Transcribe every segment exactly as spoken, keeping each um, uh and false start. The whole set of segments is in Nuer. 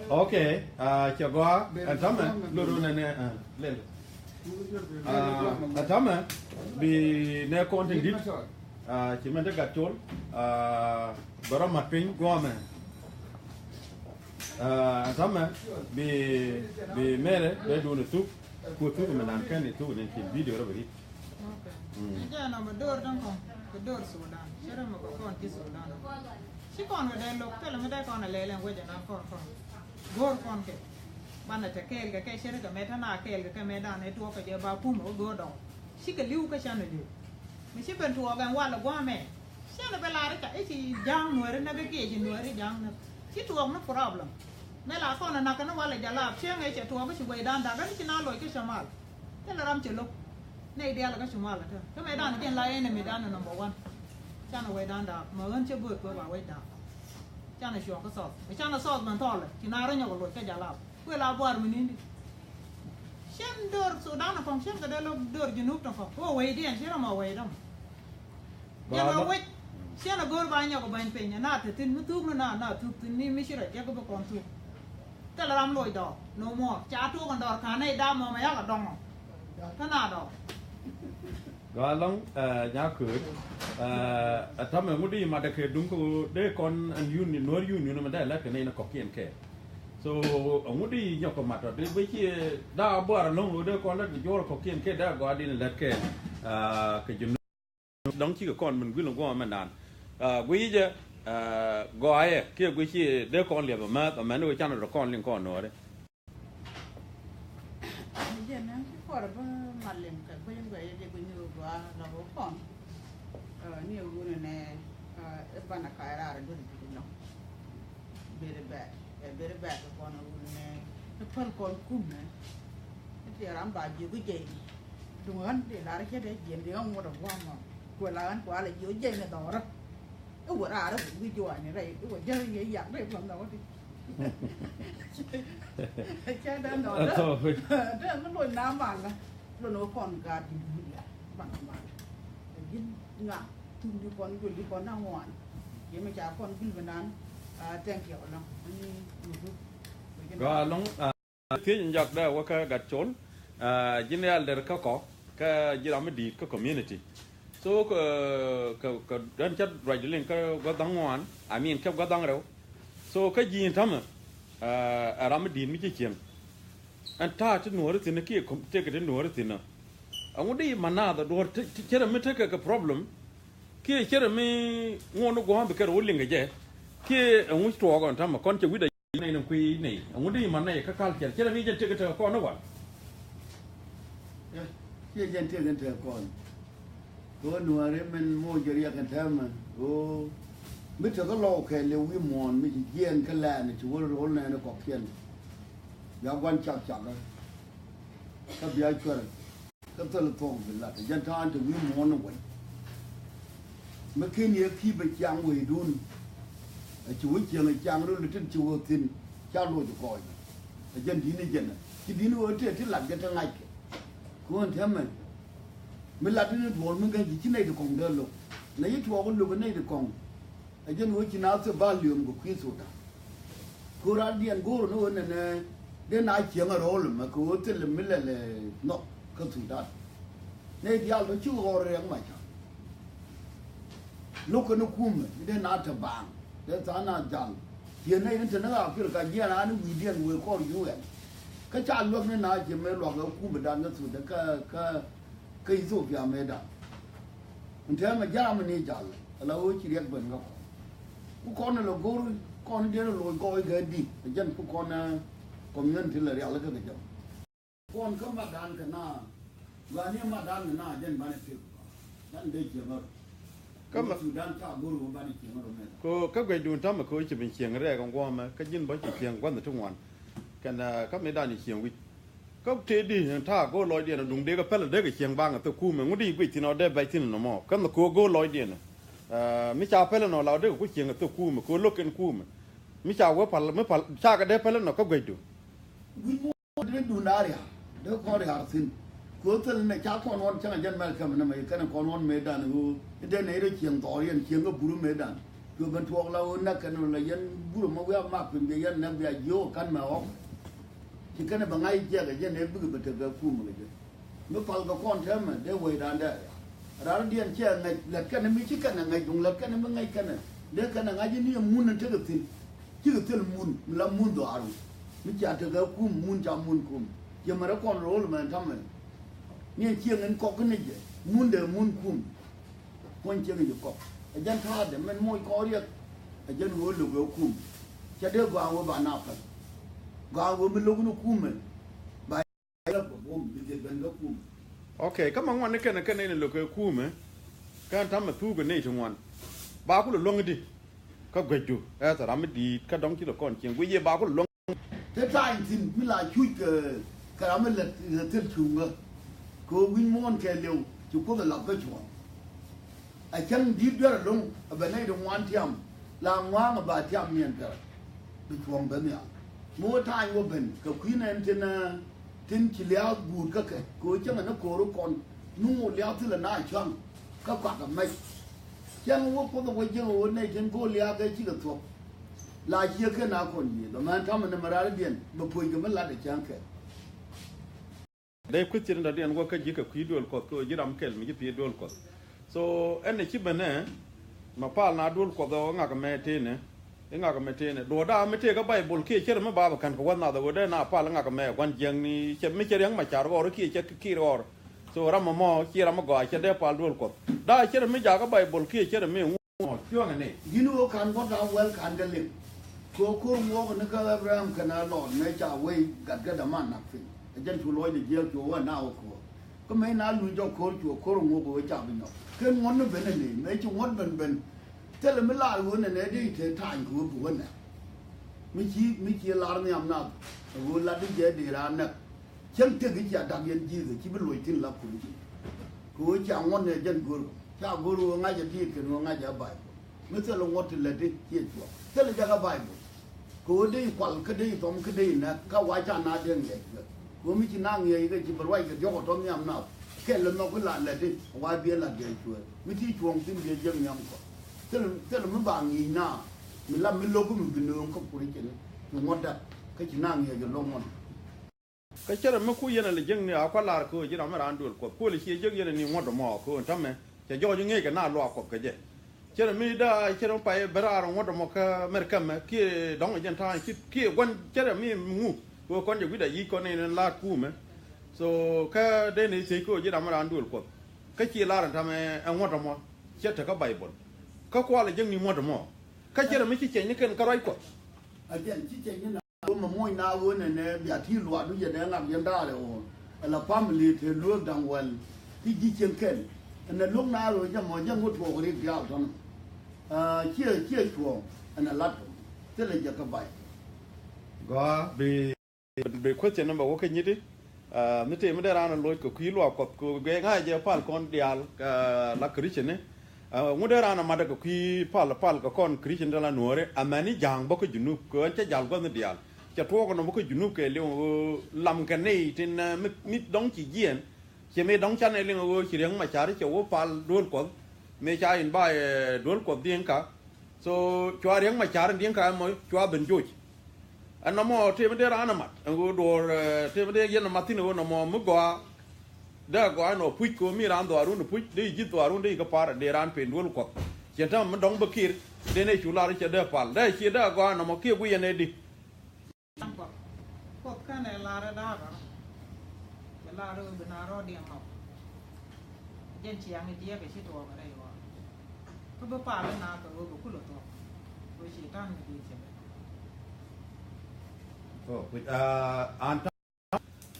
Okay, ah, cɛ gɔaa, ɛn täämɛ, lor wun ɛnɛ, ah, lɛl. Ah, ɛn täämɛ, bi nɛ kɔn tin di̱t, ah, ci mɛn te Gatcol, ah, bɛ rɔ mat piny guɔmɛ. Ah, ɛn täämɛ, bi, bi mɛrɛ, bɛ duun ɛ thuk, ku thuk mɛ nan kɛn ɛ thuk ni tin video rɔ bɛ rit. Okay. Mm. Ni jɛ nɔmɔ dor dɔŋ kɔn, kɛ dor Sudan. Cɛ rɛ mɛ kɛ kɔn ti Sudan. Ci kɔn kɛ dee lo̱k, thilɛ mi dee kɔn a lɛl ɛn wecɛ nan kɔn kɔn. Go̱o̱r kɔn kɛ. Banɛ te kɛɛl kɛ kɛ cɛ rɛ kɛ mɛ te na kɛɛl kɛ kɛ mɛ dan ɛ tuɔk kɛ jɛ ba kum ɛ go̱o̱r dɔŋ. Cikɛ li̱w kä canɛ li̱w. Mi ci ben tuɔɔk ɛn walɛ gua̱a̱mɛ. Ciɛn ɛ bɛ lar i̱ ca i̱ ci ja̱a̱ŋ nuääri näk i̱ kiɛ ci nuääri ja̱a̱ŋ näk. Ci tuɔɔk ni problem. Mɛ la kɔn ɛ nakä ni walɛ jalap cieŋ ɛ cɛ tuɔɔk i̱ ci guɛy da̱a̱n da̱a̱k ɛn ci na loc kä camal. Thilɛ ram cɛ lo̱k. Nɛy diaal kä camal ɛ te. Kä mɛ da̱a̱n jiɛn la enemy da̱a̱n ɛ number one. Canɛ wec da̱a̱n da̱a̱k. Mɛ ɣän cɛ bööth bööth ba wec da̱a̱k. Canɛ cuɔ̱ɔ̱ŋ kä South. Ɛ canɛ South mɛn thɔɔlɛ. Ci na rɔ nyɔk ɛ loc kä jalap. Kuël a buar mi ni̱n di. Cien döör Sudan a kɔŋ, cien kɛ dee lo̱k döör Junub tɔ kɔŋ. Wä wecdiɛn cien rɔ mɔ wec dɔm. Jɛn wä wec. Cien a go̱o̱r ba nyɔk bäny piny na te thi̱n mi thuk ni na na thuk thi̱n ni mi ci rɔ jek bi kɔn thuk. Thilɛ ram loc dɔɔk no more. Ca tuɔk in dɔɔr ka̱n nɛy dam mɔmɛ yak a dɔŋɔ. Kä na dɔɔk. Gɔaa ɛlɔ̱ŋ, eh, Nyakööt, eh, ɛ täämɛ ŋut di mat dɛ kɛ duŋ kɛ dee kɔn ɛn union, Nuäär union mɛ dee lät kɛ nɛy ni kɔ̱kiɛn kɛ. So, ɛ ŋut di nyɔk kɛ mat tɔ, dee bɛ ci daa buar ɛlɔ̱ŋ dee kɔn lät kɛ juɔr kɔ̱kiɛn kɛ dee gɔaa di ni lät kɛ, eh, kɛ ji̱ dɔ̱ŋ cikɛ kɔn min guil ni guɔ̱ɔ̱mɛ mɛn dan. Eh, guiy jɛ, eh, gɔaa yɛ, kiɛ guiy ci dee kɔn liɛp ɛmɛ, ɛmɛn wee canɛ dee kɔn liŋ kɔn Nuääri. Jɛn ci kɔr bä malim kɛ guic in guic in guic ni gua la bä kɔn. Ni a wuni nɛ, ɛ banɛ ka̱ raar a duri duri nɔ. Beri bɛt, ɛ beri bɛt kɔn a wuni nɛ. Ni päl kɔn kum nɛ. Ni ti ram ba jiök i̱ jɛy. Duŋ ɣän di lar cɛ dee jiɛn di ɣän ŋuɔt a gua̱a̱m ɔ. Kuɛ la ɣän kua la jiök jɛy ni dhɔrä. I̱ wä raar i̱ wä wi̱c juɔ̱ɔ̱ny rɛy i̱ wä jäl yɛ yak rɛy bä nhɔk ti. Cɛ dee nhɔk dee mi loc na mal la. Lon wä kɔn gaat di duut ya ban mal. Ji̱n ŋa thuk di kɔn jol di kɔn na ŋuan. Yɛ mi ca kɔn gil bi nan. Thank you lɔŋ. Ni mudu. Gɔaa ɛlɔ̱ŋ. Thiec in jak dee wä kä Gatcol, ah, ji̱n elder kä kɔ, kä ji̱ ram mi di̱i̱t kä community. So, kä, kä, kä dän cä ruac liŋ kä gua̱th da̱ŋ ŋuan, I mean, kä gua̱th da̱ŋ rɛw. So, kä ji̱ in täämɛ, ah, ɛ ram mi di̱i̱t mi ci cieŋ. Ɛn ta̱a̱ ti Nuɔ̱ɔ̱ri thi̱n kiɛ kom-, tekɛ ti Nuɔ̱ɔ̱ri thi̱n. Ɛŋu di manath ɛ duɔ̱ɔ̱r ti, ti cärɛ mi tekɛ kɛ problem, kiɛ cärɛ mi ŋuɔ̱n ni gua̱a̱m bi kɛ rɛ wä liŋ kɛ jɛ, kiɛ ɛŋu tuɔɔk ɛn täämɛ kɔn cɛ wi̱cdɛ nɛy ni kui̱ nɛy. Ɛŋu di man nɛy kä culture cɛ rɛ mi jɛn tëk tëk kɔn ni wal. Ciɛ jɛn tëk tëk kɔn. Kɛ ɣöö Nuääri min moc jɛ riɛk ɛn täämɛ ɣöö mi tekɛ lɔw kɛɛliw wi̱i̱ muɔ̱ɔ̱n mi ci jiɛɛn kä lɛɛn ci wä ro̱l nɛɛni kɔ̱kiɛn. Bia gua̱n cak cakä kä bia cuɛrɛ. Kä thil thuɔ̱k bi lat ɛ jɛn ta̱a̱n te wi̱i̱ muɔ̱ɔ̱n ni wec. Mi ken yɛ ki̱i̱p ɛ ciaŋ weydun. Ɛ ci wä cieŋ ɛ ciaŋ rol tin ci wä thi̱n ca loc ɛ kɔɔc. Ɛ jɛn di̱n ɛ jɛn ɛ ci di̱n ɣöö tëë ti lat kɛ te ŋa̱ckɛ. Kɛ ɣöö ɛn täämɛ mi lat in duɔl mi ŋäc ci nɛy ti kɔŋ dee lo̱k. Nɛ ci tuɔɔk lo̱k ɛ nɛy ti kɔŋ. Ɛ jɛn ɣöö ci na thil ba liöm kɛ kui̱ Thudan. Kɛ ɣöö raan diɛn go̱o̱r ni ɣöö nɛnɛ dee na cieŋ ɛ rɔ̱ɔ̱l ɛmɛ kɛ ɣöö thil mi lɛl ɛ nhɔk kä Thudan. Nɛy diaal tɔ cikɛ ɣɔr riɛk mac ca. Lo̱k kɛn ɛ kumɛ dee na te baaŋ dee tha̱a̱ŋ na jal. Ciɛ nɛy ni te ni ɣaak pil ka jiɛn raan ni wi̱i̱diɛn wëë kɔr U N. Kä ca luäk ni na ciɛ mëë luak ɛ kumɛ dan kä Thudan kä, kä, kä Ethiopia mëëdan. Ɛn täämɛ Germany jal ala ɣöö ci riɛk ben kä kɔn. Ku kɔn ala go̱r kɔn diɛn loc gɔɔy gɛ di ɛ jɛn ku kɔn, eh, community la rial kä kɛ jam. Kɔn kä madan kɛ na gani madan kɛ na jɛn banɛ pek. Dan dee jiɛŋ ɔr. Kä ma- Sudan ca go̱r wä banɛ jiɛŋ ɔr mɛ. Ko kä guecdun täämɛ ko ci ben cieŋ rɛɛk ɛn guɔmɛ kä ji̱n bä ci cieŋ gua̱nh ti ŋuan. Kɛn, eh, kä mëëdan ci cieŋ wi̱c. Kä tëë di ta̱a̱ go̱o̱r lɔcdiɛn duŋ dee kɛ pɛlɛ dee kɛ cieŋ baŋ a thok kumɛ ŋut di guic thi̱n ɔ dee bɛc thi̱n nɔmɔ kä nhɛ ko̱o̱k go̱o̱r lɔcdiɛn. Ɛ, mi ca pɛlɛ nɔ la dee kɛ ku cieŋ a thok kumɛ ko̱o̱k lo̱k kɛn kumɛ. Mi ca wee pal mi pal ca kɛ dee pɛlɛ nɔ kä guecdu. Guic muɔɔr dee duun a ria̱a̱r dee kɔn ria̱a̱r thi̱n. Ko̱o̱k thil nɛ ca kɔn ɣɔn cäŋ a jɛn mɛl kɛmɛ nɛ mɛ kɛn kɔn ɣɔn mëëdan ɣöö dee nɛ rɔ cieŋ thɔɔr yɛn cieŋ kä buru mëëdan. Kɛ ben tuɔɔk la ɣöö näk kɛn ɣöö la yɛn burɛ ma wiak mak piny bia yɛn näk bia jiöök kan mɛ ɣɔk. Ci kɛn ɛ bɛ ŋa̱c jiɛk ɛ jɛn ɛ bikɛ bɛ tekɛ kum kɛ jɛ. Mi pal kɛ kɔn täämɛ dee wecdan dee ria. Raan diɛn cɛ ŋäc lät kɛn mi ci kɛn ɛ ŋäc duŋ lät kɛn mi ŋäc kɛn ɛ dee kɛn ɛ ŋa̱c ni ɛ mun ɛ tekɛ thi̱n. Cikɛ thil mun mi la mun dhɔaaru. Mi ca tekɛ kum mun ca mun kum. Ciɛ mɛ rɛ kɔn ro̱o̱l mɛ tamɛ. Ni ɛ cieŋ in kɔk ni jɛ mun dee mun kum. Kuɔny ciek i̱ kɔk ɛ jɛn ta̱a̱dɛ mɛn moc kɔn riɛk. Ɛ jɛn ɣöö lo̱k ɛ kum cɛ dee gɔaa ɣöö ba na päl. Gɔaa ɣöö mi lo̱k ni kumɛ ba rɛp kɛ buɔ̱m bi dhil ben kä kumɛ. Ok, kä ma ŋuan ni kɛn kɛn in lo̱k ɛ kumɛ. Kɛn ta̱mɛ thuukɛ nɛy ti ŋuan ba kulɛ luäŋ di. Kä guecdu ɛ thɛ ram mi di̱i̱t kä dɔ̱ŋ ci lɛ kɔn cieŋ guic yɛ ba kulɛ luäŋ. Te ta̱a̱ny thi̱n mi la cuc kɛ kɛ ram mi lät lät thil cuŋä. Kɛ ɣöö wi̱ny muɔ̱ɔ̱n kɛɛliw ci Kuoth ɛ lath kä cuɔ̱ɔ̱ŋ. A cäŋ di̱t duer ɛlɔ̱ŋ a bɛ nɛy ti ŋuan tiam la ŋua̱a̱ŋ a ba tiam miɛn kɛ bi cuɔ̱ɔ̱ŋ ben nhial. Mi wä ta̱a̱ny wä ben kɛ kui̱n ɛn tin ɛ tin ci lia̱a̱ guut kä kɛ kɛ ɣöö cäŋ ɛ ni ko̱o̱r kɔn mi ŋot lia̱a̱ thilɛ na cua̱ŋ. Kä kuak ɛ mɛc. Cäŋ wä Kuoth ɛ wä jiäk ɛ ɣöö nɛy tin go̱o̱r lia̱a̱ kɛ cikɛ thuɔ̱k. La ciek ken a kɔn yiëë bɛ män ta̱mɛ ni mɛ raridiɛn bɛ puɔ̱nykɛ mi lat ɛ cäŋ kɛ. Dee kui̱th cin dɔ̱diɛn wä kä ji̱ kɛ kui̱ duël Kuɔth kɛ ɣöö ji̱ ram kɛl mi ji̱ pi̱i̱ duël Kuɔth. So ɛn ɛ ci ben ɛ mɛ pal na duël Kuɔth ɛ ɣöö ŋak ɛmɛ tënɛ. I̱ ŋak ɛmɛ tënɛ duɔ̱ɔ̱r da̱a̱ mi tëëk ɛ Baibol kiɛ cär mi bapɛ kän kɛ wä nath ɛ ɣöö dee na pal ŋak ɛmɛ ɛ gua̱n jiäkni cɛ mi cɛ riäŋ mɛ car ɣɔr kiɛ cɛ kir ɣɔr. So ram ɛmɔ ciɛ ram mi gɔaa cɛ dee pal duël Kuɔth da̱a̱ cär mi jakä Baibol kiɛ cär mi ŋu. Mɔ cuɔ̱ŋɛ ni. Ji̱n ɣöö ka̱n bɔ̱ da̱a̱ wäl ka̱n kɛ liŋ. Kɛ ɣöö ko̱r ŋuɔ̱k ni kä Abraham kɛnɛ Lɔt mëë ca wee gat kä däman nak piny. Ɛ jɛn cu lɔcdɛ jiääk cu wä na wä ko̱r. Kä mëë na luny jɔk ko̱r cu ko̱r ŋuɔ̱k ɣöö ca bi nyɔk. Ken ŋuɔ̱t ni ben ɛ ni mëë ci ŋuɔ̱t ben ben. Thilɛ mi lar ɣöö nɛnɛ dee te ta̱a̱ny kɛ ɣöö bi wä nɛk. Mi ci mi ci lar nhiam nath. Ɛ ɣöö lat di jɛ dee raan nɛk. Cäŋ tek i̱ cia dak yɛn Jesus ci bi luɔc thi̱n la kuc. Kɛ ɣöö cia ŋuɔ̱t ni ɛ jɛn go̱r kɔ ca go̱r ɣöö ŋa̱c ɛ diit kɛn ɣöö ŋa̱c ɛ Baibol. Mi thilɛ ŋuɔ̱t ti lätdi ciɛ cuɔ̱ɔ̱ŋ thilɛ jakä Baibol. Kɛ ɣöö dee i̱ kual kä dee i̱ thɔm kä dee i̱ näk kä wa ca na dee ŋiɛc kɛ. Kɛ ɣöö mi ci na ŋiɛc kɛ ci bi ruac kɛ diɔ̱k ɛ tɔ̱ nhiam nath kɛl ɛ nhɔk i̱ la lätdi wa biɛ lat jɛ cuëër mi ti cuɔ̱ɔ̱ŋ thi̱n biɛ jiäk nhiam kɔ. Thilɛ thilɛ mi ba ŋi̱i̱c na mi la mi lo̱k mi bi nööŋ kä kuri cini ci ŋuɔ̱t dak kä ci na ŋiɛc ɛ lo̱k ŋuɔ̱t. Kä cärɛ mi ku yɛn a lɛ jiäkni a kua lar kɛ ɣöö ji̱ ram mi raan duël Kuɔth kuɔl i̱ ciɛ jiäk yɛn a ni ŋuɔ̱t ɛmɔ kɛ ɣöö tämɛ cɛ jɔɔc ŋi̱eec kɛ na luaak Kuɔth kɛ jɛ. Cärɛ mi daa cärɛ mi pay ben raar ŋuɔ̱t ɛmɔ kä Mɛrkɛmɛ kiɛ dɔ̱ŋ ɛ jɛn ta̱a̱ny kiɛ gua̱n cärɛ mi ŋu kɛ ɣöö kɔn jɛ wi̱cda yic kɔn in laat kuumɛ. So kä dee ni thiec kɛ ɣöö ji̱ ram mi raan duël Kuɔth kä ci lar ɛn tämɛ ɛ ŋuɔ̱t ɛmɔ cɛ tekä Baibol. Kä kua lɛ jiäkni ŋuɔ̱t ɛmɔ kä cärɛ mi ci cɛny ni kɛn kä ruac Kuɔth. Ɣöö mɛ moc na ɣöö nɛnɛ bia ti luaak du jɛ dee ŋak yɛn daal ɛ ɣöö ɛ la family te lueek da̱ŋ wɛl ti ji̱ cieŋ kɛl. Ɛnɛ lo̱k na ɣöö jɛ mɔ jɛ ŋot tuɔɔk rik diaal tɔ̱nɔ. Ciɛ ciɛ cuɔ̱ɔ̱ŋ ɛnɛ lat thilɛ jɛ kä bay. Gɔaa bi bi question number wä kä nyiti. Mi tëë mi dee raan a loc kɛ kui̱ luaak Kuɔth kɛ gɛ ŋa̱c jɛ pal kɔn diaal la Christian ni. Ŋu dee raan a mat kɛ kui̱ pal pal kɛ kɔn Christian te la nuɔ̱ɔ̱ri amäni ja̱a̱ŋ bä kä Junub kɛ ɣän cä jal gua̱thni diaal. Cɛ tuɔɔk nɔmɔ kä Junub kɛ liŋ ɣöö lam kɛ nɛy tin mi dɔ̱ŋ ci jiɛɛn. Ciɛ mi dɔ̱ŋ canɛ liŋ ɣöö ci Riɛk Macar cɛ wä pal duel Kuɔth. Mi ca in ba duel Kuɔth Diɛŋka. So cua Riɛk Macar in Diɛŋka ɛmɔ cua ben joc. Ɛn nɔmɔ tëë mi dee raan a mat ɛn ɣöö duɔ̱ɔ̱r tëë mi dee yɛn a mat thi̱n ɣöö nɔmɔ mi gɔaa. Dee a gɔaa ɛn ɣöö puc kɛ ɣöö mi raan dhɔaarun puc dee ji̱ dhɔaarun dee kä pa̱a̱r dee raan pen duel Kuɔth. Ciɛ täämɛ mi dɔ̱ŋ bä kiir dee nɛ cu lar cɛ dee pal dee ciɛ dee a gɔaa ɛn nɔmɔ kiɛ guiyɛn ɛ di. Kuoth kɛnɛ lar ɛ da̱a̱ bä. Cɛ lar ɛ bi na rɔɔdiɛn nɔk. Jɛn ciaŋ i̱ diɛɛk ɛ ci tuɔɔk ɛ rɛy ɣɔaa. Kä bi pal ɛ na kɛ ɣöö bi kulɛ thuɔ̱k. Ɣöö ci ta̱n mi di̱i̱t cɛ bɛ. Oh, which, uh, an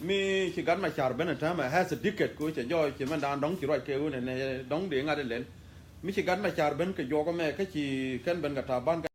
mi ci gat ma car ben ɛ täämɛ has a decade kɛ ɣöö cɛ jɔɔc ci mɛn daan dɔ̱ŋ ci ruac kɛ ɣöö nɛ nɛ dɔ̱ŋ dee ŋa̱t ɛ lɛl. Mi ci gat ma car ben kɛ juɔk ɛmɛ kä ci kɛn ben kɛ ta̱a̱ ban kɛ